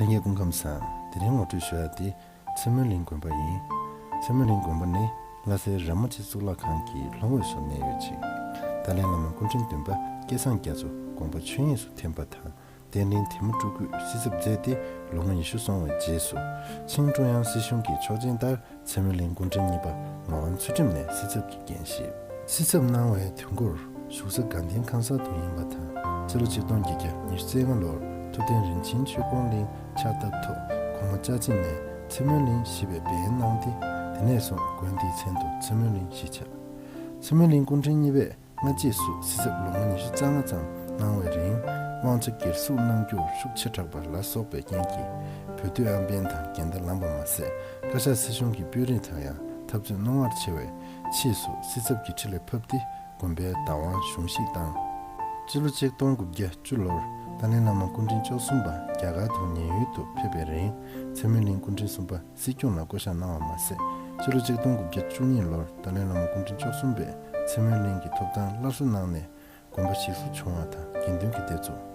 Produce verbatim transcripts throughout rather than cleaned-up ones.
ལྷན་རྒྱས་སྐུ་ཁམས་བཟང་། དེ་རིང་ངོ་སྤྲོད་ཞུ་ཡག་དེ་ཚེ་སྨོན་གླིང་དགོན་པ་ཡིན། ཚེ་སྨོན་གླིང་དགོན་པ་ནི་ལྷ་སའི་ར་མོ་ཆེ་གཙུག་ལག་ཁང་གི་ལྷོ་ངོས་སུ་གནས་ཡོད་ཅིང་། ཏཱ་ལའི་བླ་མ་སྐུ་ཕྲེང་བདུན་པ་སྐལ་བཟང་རྒྱ་མཚོ་དགོངས་པ་ཆོས་དབྱིངས་སུ་ཐིམ་པ་དང་། རྟེན་གླིང་ཐེམ་སྤྲུལ་སྐུས་སྲིད་ཚབ་མཛད་དེ་ལོ་ངོ་ཉི་ཤུ་སོང་བའི་རྗེས་སུ། ཆིང་ཀྲུང་དབྱང་སྲིད་གཞུང་གི་ཆོག་མཆན་ལྟར་ཚེ་སྨོན་གླིང་སྐུ་ཕྲེང་གཉིས་པ་ངག་དབང་ཚུལ་ཁྲིམས་ནས་སྲིད་ཚབ་ཀྱི་འགན་བཞེས། སྲིད་ཚབ་གནང་བའི་དུས་འགོར་བཞུགས་ས་དགའ་ལྡན་ཁང་གསར་དུ་ཡིན་པ་དང་། སྤྱི་ལོ་ཆིག་སྟོང་བརྒྱད་བརྒྱ་ཉི་ཤུ་རྩ་ལྔ་ལོར་ཐུབ་བསྟན་རིན་ཆེན་ཆོས་འཁོར་གླིང་ཕྱག་བཏབ་ཐོག་གོང་མ་ལྕགས་ཆེན་ནས་ཚེ་སྨོན་གླིང་ཞེས་པའི་འབེན་གནང་སྟེ། དེ་ནས་བཟུང་དགོན་འདིའི་མཚན་དུ་ཚེ་སྨོན་གླིང་ཞེས་བྱ། ཚེ་སྨོན་གླིང་སྐུ་ཕྲེང་གཉིས་པས་སྔ་རྗེས་སུ་སྲིད་ཚབ་ལོ་ངོ་ཉི་ཤུ་རྩ་ལྔ་ཙམ་གནང་བའི་རིང་། དབང་ཆ་སྒེར་ཟུར་གནང་རྒྱུར་ཤུགས་ཆེ་དྲགས་པ་ལ་སོགས་པའི་རྐྱེན་གྱིས། བོད་སྡོད་ཨམ་བན་དང་འགལ་ཟླ་ལངས་པ་མ་ཟད། བཀའ་ཤག་སྲིད་གཞུང་གི་དཔོན་རིགས་དང་ཡང་འཐབ་རྩོད་རྣོ་ངར་ཆེ་བས། ཕྱིས་སུ་སྲིད་ཚབ་ཀྱི་ཁྲི་ལས་ཕབ་སྟེ། དགོན་པའི་བདག་དབང་གཞུང་བཞེས་བཏང་། སྤྱི་ལོ་ཆིག་སྟོང་དགུ་བརྒྱ་བཅུ་ལོར་ཏཱ་ལའི་བླ་མ་སྐུ་ཕྲེང་བཅུ་གསུམ་པ་རྒྱ་གར་དུ་ཉེན་གཡོལ་དུ་ཕེབས་པའི་རིང་། ཚེ་སྨོན་གླིང་སྐུ་ཕྲེང་གསུམ་པ་སྲིད་སྐྱོང་ལ་བསྐོ་གཞག་གནང་བ་མ་ཟད། སྤྱི་ལོ་ཆིག་སྟོང་དགུ་བརྒྱ་བཅུ་གཉིས་ལོར་ཏཱ་ལའི་བླ་མ་སྐུ་ཕྲེང་བཅུ་གསུམ་པས་ཚེ་སྨོན་གླིང་གི་ཐོབ་ཐང་སླར་གསོ་གནང་ནས། དགོན་པ་ཞིག་གསོ་བྱུང་བ་དང་། དགེ་འདུན་གྱི་སྡེ་བཙུགས།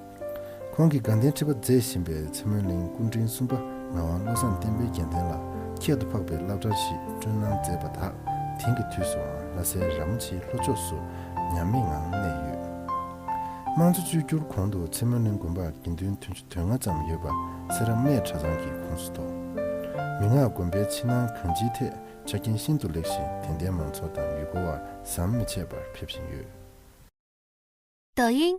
ཁོང་གིས་དགའ་ལྡན་ཁྲི་པ་མཛད་བཞིན་པའི་ཚེ་སྨོན་གླིང་སྐུ་ཕྲེང་གསུམ་པ་ངག་དབང་བློ་བཟང་བསྟན་པའི་རྒྱལ་མཚན་ལ་ཁྱད་དུ་འཕགས་པའི་སློབ་གྲྭ་ཞིག་སྤྲོད་གནང་མཛད་པ་དག་དེང་གི་དུས་སུའང་ལྷ་སའི་ར་མོ་ཆེའི་ལྷོ་ཕྱོགས་སུ་ཉམས་མེད་ངང་གནས་ཡོད། དམངས་གཙོ་བཅོས་བསྒྱུར་གོང་དུ་ཚེ་སྨོན་གླིང་དགོན་པར་དགེ་འདུན་བདུན་ཅུ་དོན་ལྔ་ཙམ་ཡོད་པ་སེ་ར་སྨད་གྲྭ་ཚང་གི་ཁོངས་སུ་གཏོགས། མན་ངག་དགོན་པའི་ཕྱི་ནང་གང་ཅིའི་ཐད་ཆ་རྐྱེན་ཤིན་ཏུ་ལེགས་ཤིང་། དད་ལྡན་མང་ཚོགས་དང་ཡུལ་སྐོར་བ་ཟམ་མི་ཆད་པར་ཕེབས་བཞིན་ཡོད། 抖音、